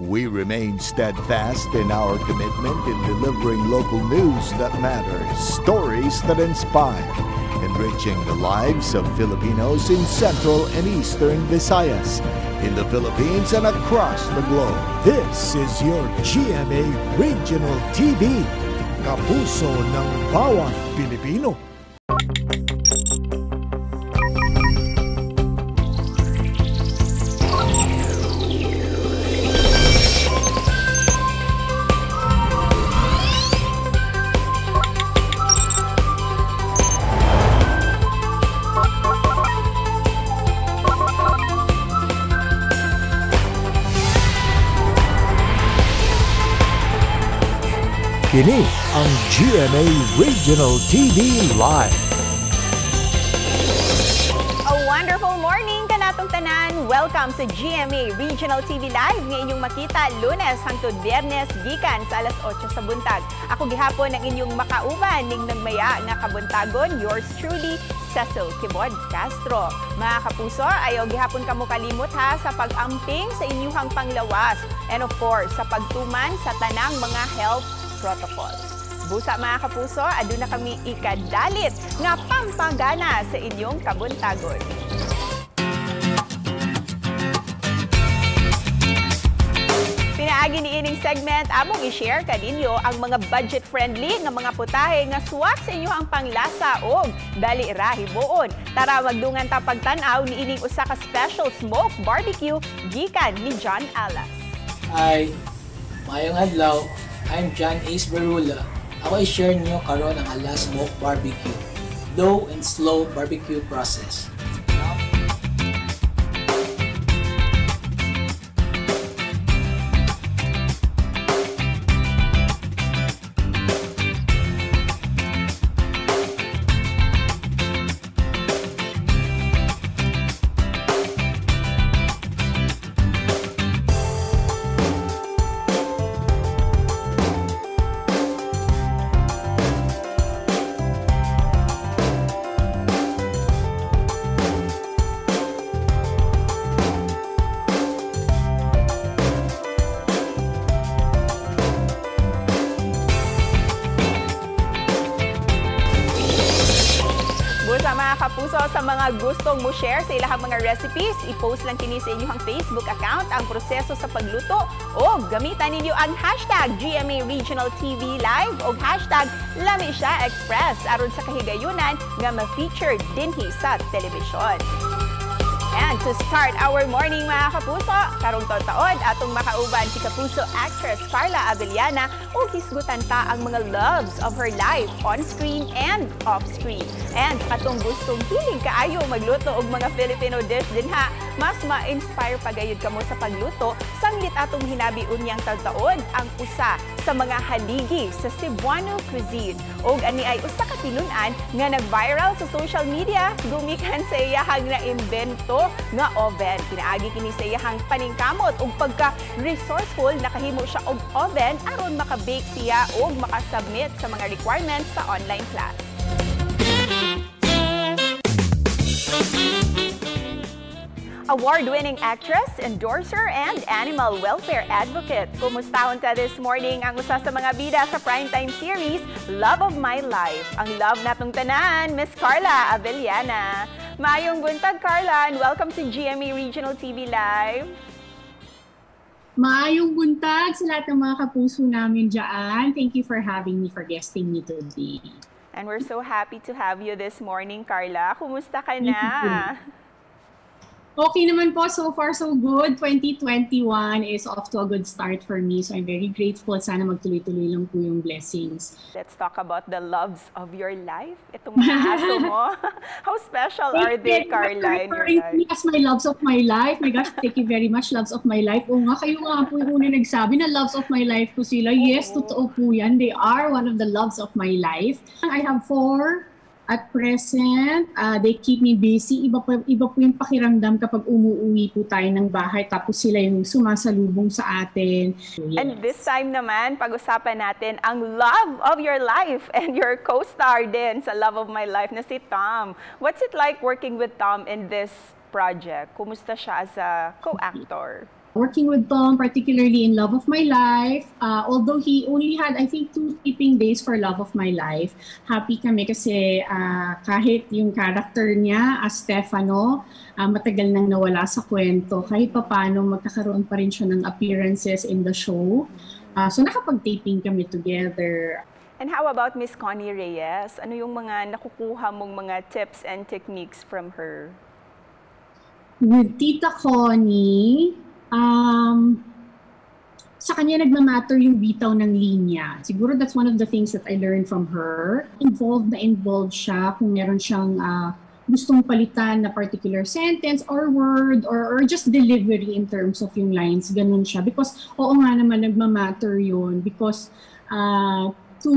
We remain steadfast in our commitment in delivering local news that matters, stories that inspire, enriching the lives of Filipinos in Central and Eastern Visayas, in the Philippines and across the globe. This is your GMA Regional TV, kapuso ng bawat Pilipino. Kini ang GMA Regional TV Live. A wonderful morning kanatong tanan. Welcome sa GMA Regional TV Live nga inyong makita Lunes hangtod Biyernes gikan sa alas 8 sa buntag. Ako gihapon ang inyong makauban ning nagmaya nga kabuntagon, yours truly, Cecil Kibod Castro. Mga kapuso, ayaw gihapon kamo kalimot ha sa pag-amping sa inyuhang panglawas and of course sa pagtuman sa tanang mga health protocols. Busa mga kapuso, aduna kami ikadalit nga pampagana sa inyong kabuntagon. Pinaagi ni ining segment, among i-share kaninyo ang mga budget-friendly nga mga putahe nga swak sa inyo ang panglasa og dali ra hibuon. Tara magdungan ta pagtan-aw ni ining usa ka special smoke barbecue gikan ni John Alas. Hi, maayong adlaw. I'm John Ace Berula. Ako i-share niyo karon ang Alas Smoke Barbecue. Low and slow barbecue process. Kapuso, sa mga gustong mo share sa ilahang mga recipes, i-post lang kini sa inyong Facebook account ang proseso sa pagluto o gamitan ninyo ang #GMA Regional TV Live o #LamiSiyaExpress aron sa kahigayunan nga ma-feature dinhi sa telebisyon. And to start our morning mga kapuso, karong taon atong makauban si Kapuso actress Carla Abellana ug hisgutan ta ang mga loves of her life on screen and off screen. And katong gustong hilig kaayo magluto og mga Filipino dish dinha, mas ma-inspire pagayod kamo sa pagluto sanglit atong hinabi unyang taon ang usa sa mga haligi sa Cebuano cuisine. Og ani ay usa ka tinun-an nga nag-viral sa social media gumikan sa iyahang naimbento nga oven. Pinaagi kini sa iyahang paningkamot ug pagka-resourceful nakahimo siya og oven aron maka-bake siya ug makasubmit sa mga requirements sa online class. Award-winning actress, endorser, and animal welfare advocate. Kumustahon ta this morning ang usa sa mga bida sa primetime series, Love of My Life. Ang love natong tanan, Miss Carla Abellana. Maayong buntag, Carla, and welcome to GMA Regional TV Live. Maayong buntag sa lahat ng mga kapuso namin dyan. Thank you for having me, for guesting me today. And we're so happy to have you this morning, Carla. Kumusta ka na? Okay naman po, so far so good. 2021 is off to a good start for me. So I'm very grateful. Sana magtuloy-tuloy lang po yung blessings. Let's talk about the loves of your life. Itong mga aso mo. How special are they, Carla, in your life? As my loves of my life. My gosh, thank you very much, loves of my life. Oo nga, kayo nga po yung una nagsabi na loves of my life ko sila. Yes, totoo po yan. They are one of the loves of my life. I have 4 at present. They keep me busy. Iba po yung pakiramdam kapag umuwi po tayo ng bahay tapos sila yung sumasalubong sa atin. Yes. And this time naman, pag-usapan natin ang love of your life and your co-star din sa Love of My Life na si Tom. What's it like working with Tom in this project? Kumusta siya as a co-actor? Working with Tom, particularly in Love of My Life, although he only had, I think, two taping days for Love of My Life, happy kami kasi kahit yung character niya as Stefano, matagal nang nawala sa kwento, kahit papano magkakaroon pa rin siya ng appearances in the show. So nakapag-taping kami together. And how about Miss Coney Reyes? Ano yung mga nakukuha mong mga tips and techniques from her? With Tita Coney, sa kanya nagmamatter yung bitaw ng linya. Siguro that's one of the things that I learned from her. Involved na involved siya kung meron siyang gustong palitan na particular sentence or word or just delivery in terms of yung lines. Ganun siya. Because, oo nga naman, nagmamatter yun. Because to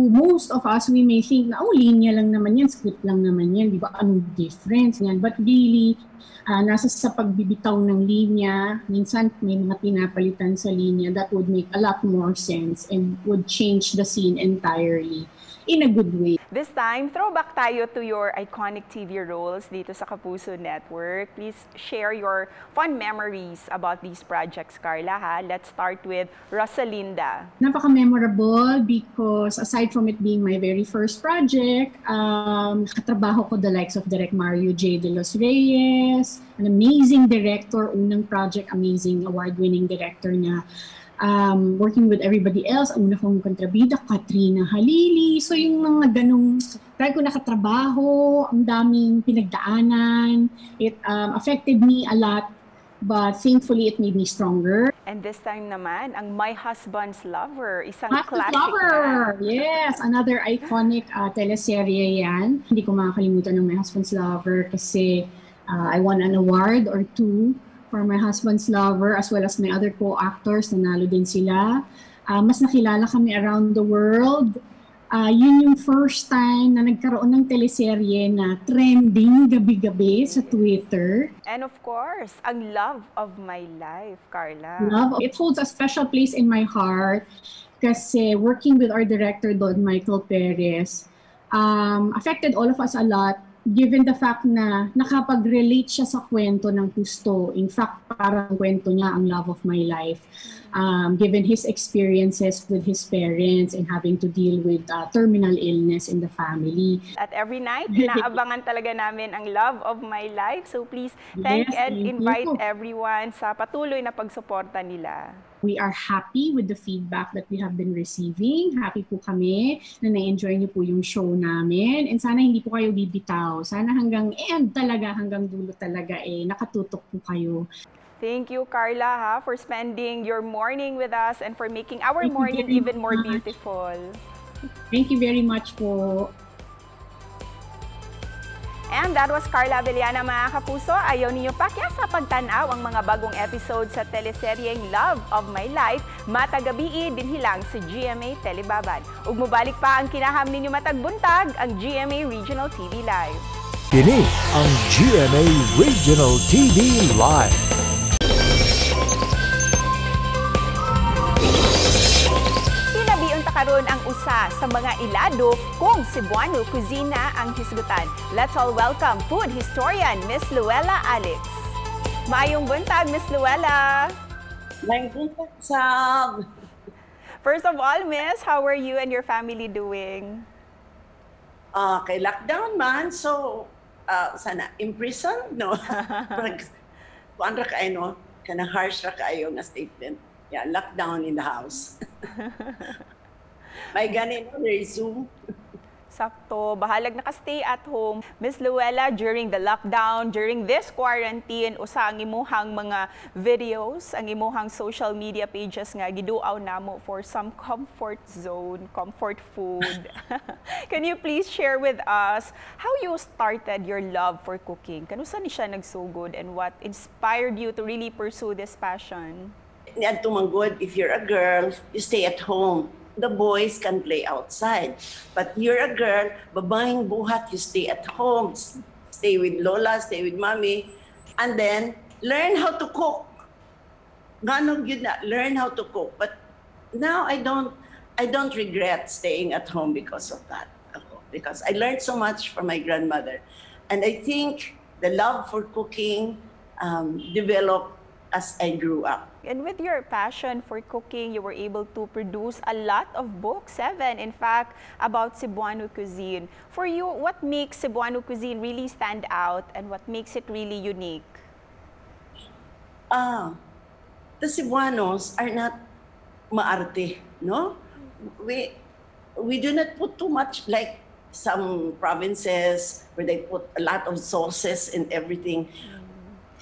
most of us, we may think na, "Oh, linya lang naman yan, script lang naman yan, di ba? Anong difference yan?" But really, nasa sa pagbibitaw ng linya, minsan may mga pinapalitan sa linya that would make a lot more sense and would change the scene entirely in a good way. This time, throwback tayo to your iconic TV roles dito sa Kapuso Network. Please share your fond memories about these projects, Carla. Ha? Let's start with Rosalinda. Napaka-memorable because aside from it being my very first project, nakatrabaho ko the likes of Direk Mario J. De Los Reyes, an amazing director, unang project, amazing award-winning director niya. Working with everybody else, ang una kong kontrabida, Katrina Halili. So yung mga ganong, try ko nakatrabaho, ang daming pinagdaanan. It affected me a lot, but thankfully it made me stronger. And this time naman, ang My Husband's Lover, isang Husband's classic Lover! Na. Yes, another iconic teleserye yan. Hindi ko makakalimutan ng My Husband's Lover kasi I won an award or two for My Husband's Lover as well as my other co-actors. Nanalo din sila. Mas nakilala kami around the world. Yun yung first time na nagkaroon ng teleserye na trending gabi-gabi sa Twitter. And of course, ang love of my life, Carla. Love. It holds a special place in my heart kasi working with our director, Don Michael Perez, affected all of us a lot given the fact na nakapag-relate siya sa kwento ng husto. In fact, parang kwento niya ang love of my life. Given his experiences with his parents and having to deal with terminal illness in the family. At every night, inaabangan talaga namin ang love of my life. So please thank Yes, and thank invite you. Everyone sa patuloy na pagsuporta nila. We are happy with the feedback that we have been receiving. Happy po kami na na-enjoy niyo po yung show namin. And sana hindi po kayo bibitaw. Sana hanggang end talaga, hanggang dulo talaga, eh, nakatutok po kayo. Thank you, Carla, ha, for spending your morning with us and for making our Thank you morning very even more much. Beautiful. Thank you very much po. And that was Carla Abellana, mga kapuso. Ayaw ninyo pakya sa pagtanaw ang mga bagong episode sa teleseryeng Love of My Life, matag gabii dinhi lang sa GMA Telebabad. Ug mubalik pa ang kinaham ninyo matag buntag, ang GMA Regional TV Live. Kini ang GMA Regional TV Live. Hinabion ta karon ang usa sa mga ilado kung Cebuano kusina ang hisgutan. Let's all welcome food historian Miss Luella Alex. Maayong buntag, Miss Luella. Maayong buntag, Sab. First of all, Miss, how are you and your family doing? Kay lockdown man, so sana imprisoned, no? Parang, kuan ra kaayo, no? Kanang harsh ra kaayo nga statement. Yeah, lockdown in the house. May gani, no, there is Zoom. Sakto, bahalag naka-stay at home. Miss Luella, during the lockdown, during this quarantine, usa ang imuhang mga videos, ang imuhang social media pages nga giduaw namo for some comfort zone, comfort food. Can you please share with us how you started your love for cooking? Kanusa ni siya nagsugod and what inspired you to really pursue this passion? Niadto man gud, if you're a girl, you stay at home. The boys can play outside. But you're a girl, babaeng buhat, you stay at home. Stay with Lola, stay with mommy. And then, learn how to cook. Ngano gyud na, learn how to cook. But now I don't regret staying at home because of that. Ako, because I learned so much from my grandmother. And I think the love for cooking developed as I grew up. And with your passion for cooking, you were able to produce a lot of books, seven, in fact, about Cebuano cuisine. For you, what makes Cebuano cuisine really stand out and what makes it really unique? Ah, the Cebuanos are not maarte, no? We do not put too much like some provinces where they put a lot of sauces and everything.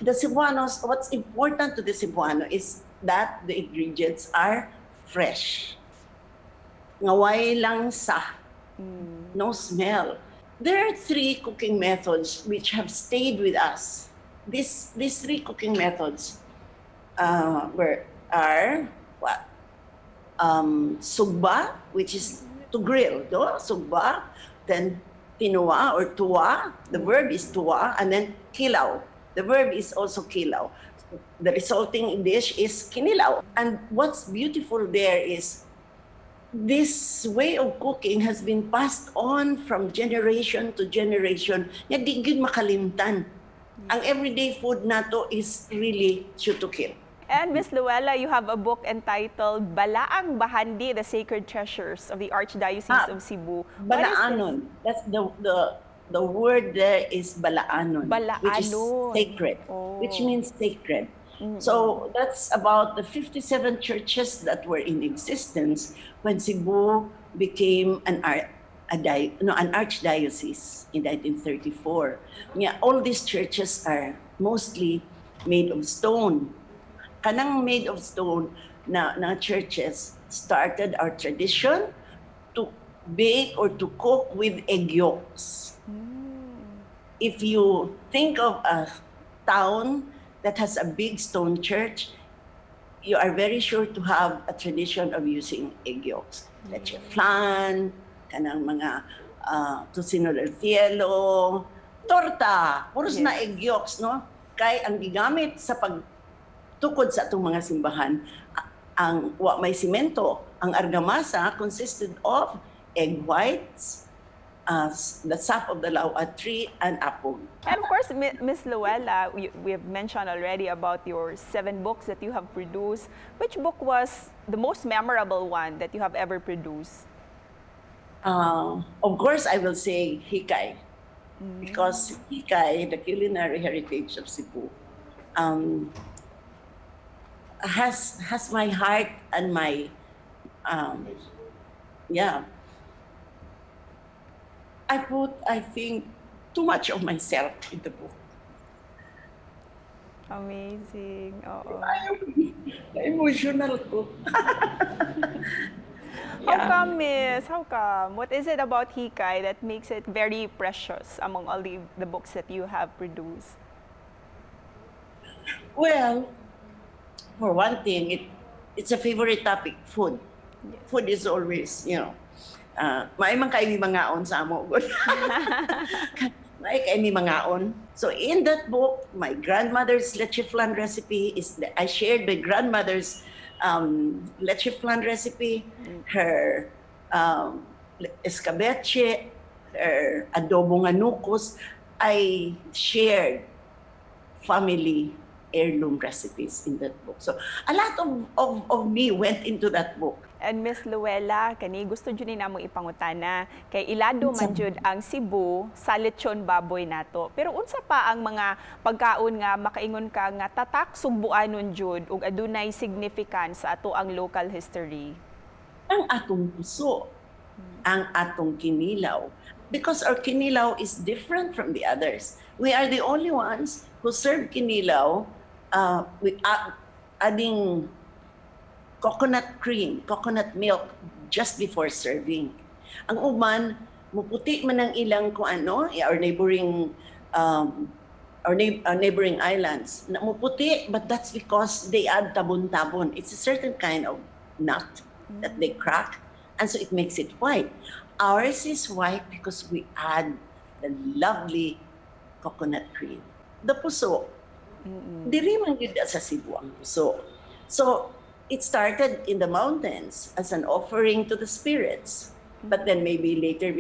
The Cebuanos, what's important to the Cebuano is that the ingredients are fresh. Nga way langsa, no smell. There are three cooking methods which have stayed with us. These three cooking methods are what? Sugba, which is to grill, no? Sugba. Then tinua or tuwa, the verb is tuwa, and then kilaw. The verb is also kilaw. The resulting dish is kinilaw. And what's beautiful there is this way of cooking has been passed on from generation to generation nga di gyud makalimtan. Ang everyday food nato is really shoot to kill. And Miss Louella, you have a book entitled Balaang Bahandi, The Sacred Treasures of the Archdiocese Ah, of Cebu. What is this? Balaanon. That's the word there is balaanon, which is Balaanon. Sacred, which means sacred. So that's about the 57 churches that were in existence when Cebu became an ar- a di- no, an archdiocese in 1934. Yeah, all these churches are mostly made of stone. Kanang made of stone na churches started our tradition to bake or to cook with egg yolks. If you think of a town that has a big stone church, you are very sure to have a tradition of using egg yolks. Leche flan, kanang mga tocino del cielo, torta, puros na egg yolks, no? Kay ang gigamit sa pagtukod sa atong mga simbahan, ang wa may simento, ang argamasa consisted of egg whites, the sap of the laua tree, and apog. And of course, Miss Louella, we have mentioned already about your seven books that you have produced. Which book was the most memorable one that you have ever produced? Of course, I will say Hikay. Because Hikay, the culinary heritage of Cebu, has my heart and my, yeah. I put, I think, too much of myself in the book. Amazing. Oo. Emotional ko. How come, Miss? How come? What is it about Hikay that makes it very precious among all the books that you have produced? Well, for one thing, it's a favorite topic, food. Food is always, maay man kay mi mangaon sa amo. Maay kay mi mangaon. So in that book, my grandmother's leche flan recipe is, I shared my grandmother's leche flan recipe, her escabeche, her adobo nga nukos. I shared family heirloom recipes in that book. So a lot of me went into that book. And Miss Louella, kani gusto jud ni namo ipangutana kay ilado man jud ang Cebu sa lechon baboy nato. Pero unsa pa ang mga pagkaon nga makaingon ka nga tatak Sugbuanon jud ug adunay significance sa ato ang local history? Ang atong puso, ang atong kinilaw. Because our kinilaw is different from the others. We are the only ones who serve kinilaw with adding coconut cream, coconut milk just before serving. Ang uban, muputi man ang ilang kung ano, our neighboring islands. Na muputi, but that's because they add tabon-tabon. It's a certain kind of nut that they crack, and so it makes it white. Ours is white because we add the lovely coconut cream. The puso, diri man gyud sa Cebu ang puso. So, it started in the mountains as an offering to the spirits. But then maybe later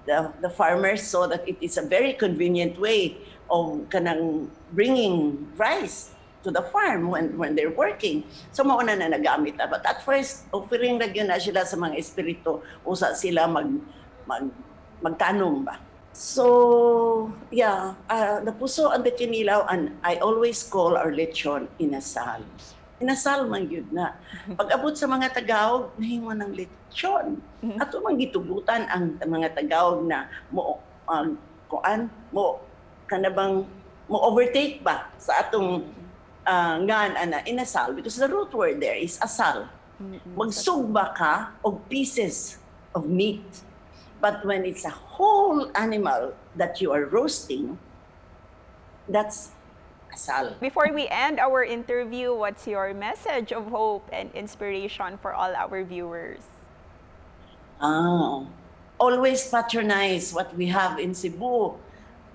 the farmers saw that it is a very convenient way of kanang bringing rice. to the farm when they're working. So mao na na nagamit na. But at first, offering na gyud na sila sa mga espiritu, usa sila magtanom ba. So, yeah, the puso and the kinilaw, and I always call our lechon inasal. Inasal man gyud na. Pag abot sa mga Tagaog, nahimo ng lechon. Ato man gitugutan ang mga Tagaog na mo kuan mo kana bang mo overtake ba sa atong ngan ana inasal, because the root word there is asal. Magsugba ka og pieces of meat. But when it's a whole animal that you are roasting, that's asal. Before we end our interview, what's your message of hope and inspiration for all our viewers? Ah, always patronize what we have in Cebu.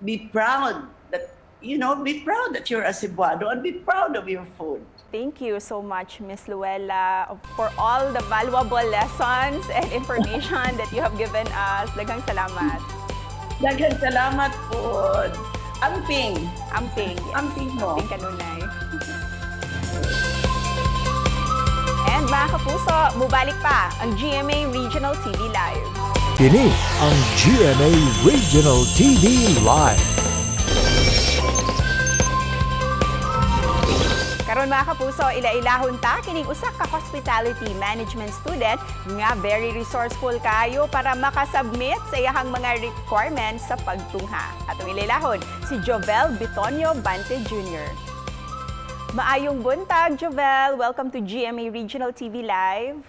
Be proud that you're a Cebuano and be proud of your food. Thank you so much, Miss Luella, for all the valuable lessons and information that you have given us. Daghang salamat. Daghang salamat po. Amping. Amping. Yes. Amping mo. Amping kanunay. And mga kapuso, mubalik pa ang GMA Regional TV Live. Kini ang GMA Regional TV Live. Karon mga kapuso, ila-ilahon ta kining usa ka hospitality management student nga very resourceful kayo para makasubmit sa iyahang mga requirements sa pagtungha. Atong ila-ilahon si Jovel Bitonio Bante Jr. Maayong buntag, Jovel. Welcome to GMA Regional TV Live.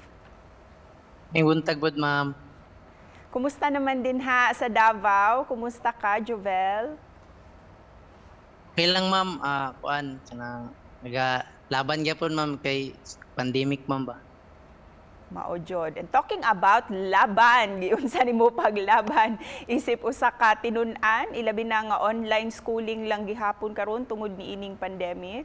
Maayong buntag pod, ma'am. Kumusta naman din ha sa Davao? Kumusta ka, Jovel? Okay lang, ma'am. Kuan kanang nagalaban gyapon, ma'am, kay pandemic, ma'am ba. Mao jud. And talking about laban, giunsa nimo paglaban isip usa ka tinun-an, ilabi na nga online schooling lang gihapon karon tungod niining pandemic.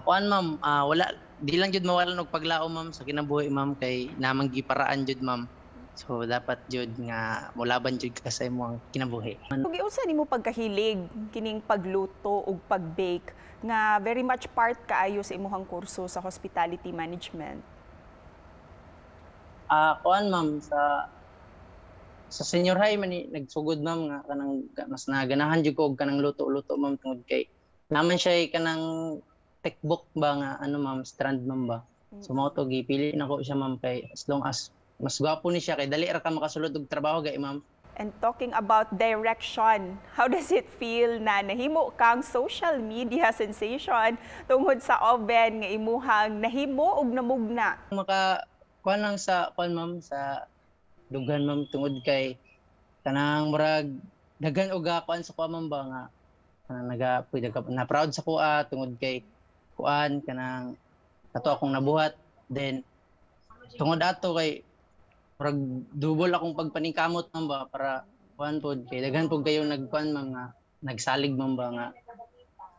Kuan ma'am, wala di lang jud mawalan og paglaom, ma'am, sa kinabuhi, ma'am, kay namang giparaan jud, ma'am. So dapat jud nga molaban jud ka sa imong kinabuhi. Ug giunsa nimo pagkahilig kining pagluto ug pag-bake nga very much part kaayo sa imong kurso sa hospitality management? Kuan ma'am, sa senior high man ni nagsugod, ma'am, nga kanang mas naganahan jud ko og kanang luto-luto, ma'am, tungod kay naman siya kanang textbook ba nga ano, ma'am, strand, ma'am ba. So mao to gipili nako siya, ma'am, kay as long as mas gwapo ni siya kay dali ra ka makasulod og trabaho gay, ma'am. And talking about direction, how does it feel na nahimo kang social media sensation tungod sa oven nga imuhang nahimo og namugna? Maka kuan lang sa kuan, ma'am, sa dughan, ma'am, tungod kay kanang murag daghan og kuan sa kuan, ma'am ba, nga kanang naga pwede ka na proud sa kuha tungod kay kuan kanang ato akong nabuhat, then tungod ato kay murag double akong pagpaningkamot, ma'am ba, para kuan pod kay daghan pod kayo nagkuan, ma'am, nga nagsalig, ma'am ba, nga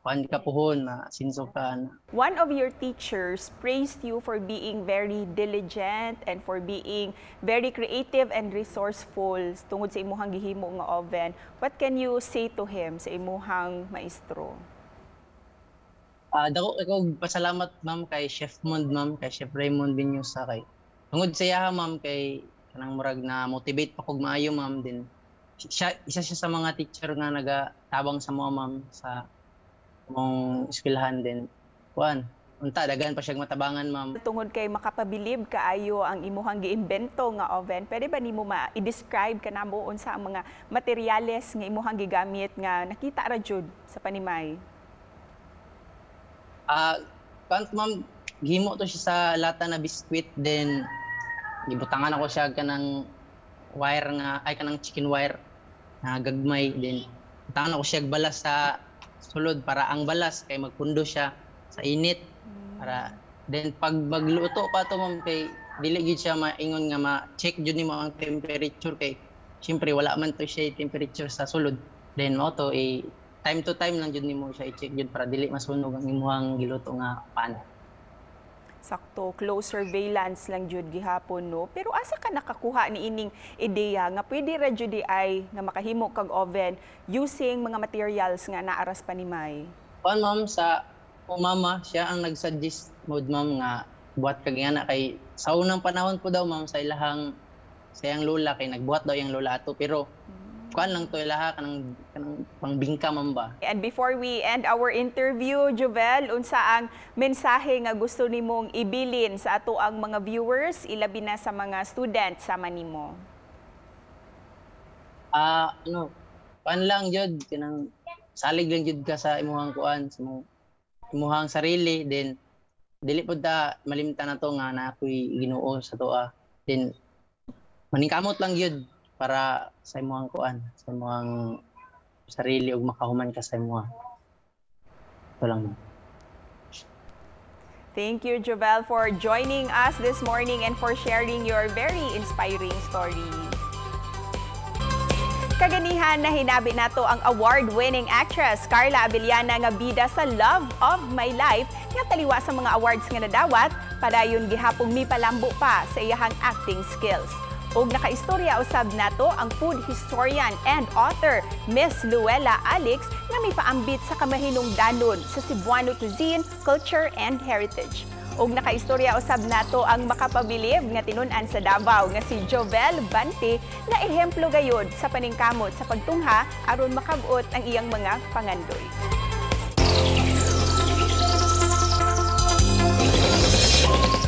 kuan ka puhon ma sinso ka na. One of your teachers praised you for being very diligent and for being very creative and resourceful tungod sa imuhang gihimo nga oven. What can you say to him, sa imuhang maestro? Dako ko pasalamat, ma'am, kay Chef Mond, ma'am, kay Chef Raymond Binyusa, kay tungod sa iyaha, ma'am, kay kanang murag na motivate pa kog maayo, ma'am, din siya isa siya sa mga teacher nga nagatabang sa mga, ma'am, sa mong eskwelahan din. Kuan, unta daghan pa siya matabangan, ma'am. Tungod kay makapabilib kaayo ang imuhang giimbento nga oven, pwede ba nimo ma-describe kanamo unsa ang mga materyales nga imuhang gigamit nga nakita ra jud sa panimay? Kuan, ma'am, gihimo to siya sa lata na biskwit, then gibutangan ako siya kanang wire nga ay kanang chicken wire na gagmay, then butangan ako siya balas sa sulod para ang balas kay magpundo siya sa init para then pag magluto pa to, ma'am, kay dili gyud siya maingon nga ma-check jud nimo ang temperature kay syempre wala man to siya temperature sa sulod, then mao to time to time lang jud nimo siya i-check jud para dili masunog ang imuhang giluto nga pan. Sakto, close surveillance lang jud gihapon, no? Pero asa ka nakakuha ni ining ideya nga pwede ra jud ay nga makahimo kag oven using mga materials nga naaras panimay? Kuan, ma'am, sa o mama, siya ang nag-suggest mod, ma'am, nga buhat kag ingana kay sa unang panahon po daw, ma'am, sa iyang lola kay nagbuhat daw iyang lola ato, pero kuan lang to ilaha kanang pangbingka, ma'am, ba. And before we end our interview, Jovel, unsa ang mensahe nga gusto nimong ibilin sa ato ang mga viewers, ilabi na sa mga students sama nimo? Ah, ano, kuan lang jud, kanang salig lang jud ka sa imuhang kuan, sa imuhang sarili, then dili pud ta malimtan na to nga naa koy Ginoo sa toa. Then maningkamot lang jud para sa imuhang kuan, sa imuhang sarili ug makahuman ka sa imuha. Ito lang, ma'am. Thank you, Jovel, for joining us this morning and for sharing your very inspiring story. Kaganihan na hinabi nato ang award-winning actress Carla Abellana nga bida sa Love of My Life nga taliwa sa mga awards nga nadawat, padayon gihapong mipalambo pa sa iyahang acting skills. Ug nakaistorya usab nato ang food historian and author Miss Luella Alex nga mipaambit sa kamahinungdanon sa Cebuano cuisine, culture and heritage. Ug nakaistorya usab nato ang makapabilib nga tinun-an sa Davao nga si Jovel Bante nga ehemplo gayud sa paningkamot sa pagtungha aron makabot ang iyang mga pangandoy.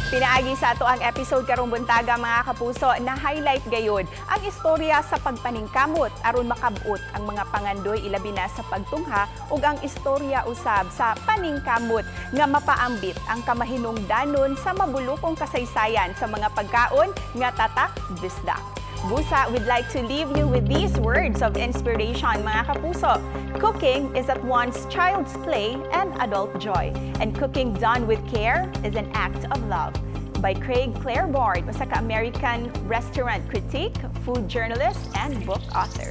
Pinaagi sa ato ang episode karong buntaga, mga kapuso, na highlight gayud ang istorya sa pagpaningkamot aron makabot ang mga pangandoy, ilabi na sa pagtungha, ug ang istorya usab sa paningkamot nga mapaambit ang kamahinungdanon sa mabulukong kasaysayan sa mga pagkaon nga tatak Bisdak. Busa, we'd like to leave you with these words of inspiration, mga kapuso. Cooking is at once child's play and adult joy. And cooking done with care is an act of love. By Craig Clairborne, usa ka American restaurant critic, food journalist, and book author.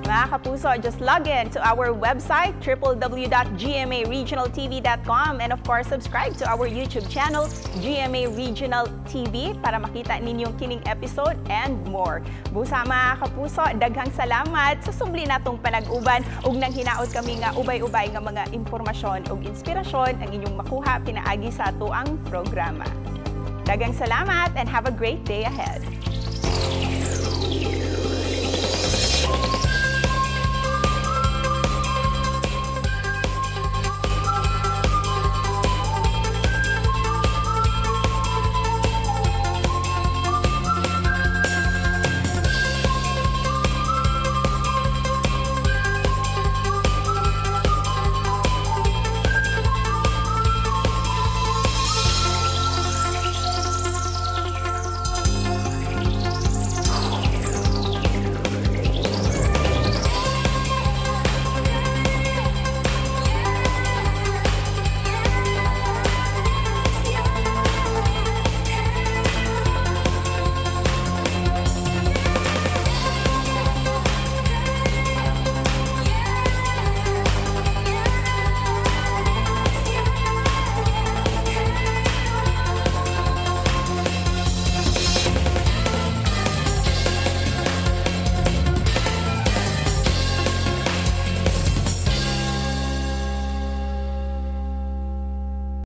Mga kapuso, just log in to our website, www.gmaregionaltv.com, and of course, subscribe to our YouTube channel, GMA Regional TV, para makita ninyong kining episode and more. Busa, mga kapuso, daghang salamat sa subli natong panag-uban ug nang hinaot kami nga ubay-ubay nga mga impormasyon ug inspirasyon ang inyong makuha pinaagi sa ato ang programa. Daghang salamat and have a great day ahead.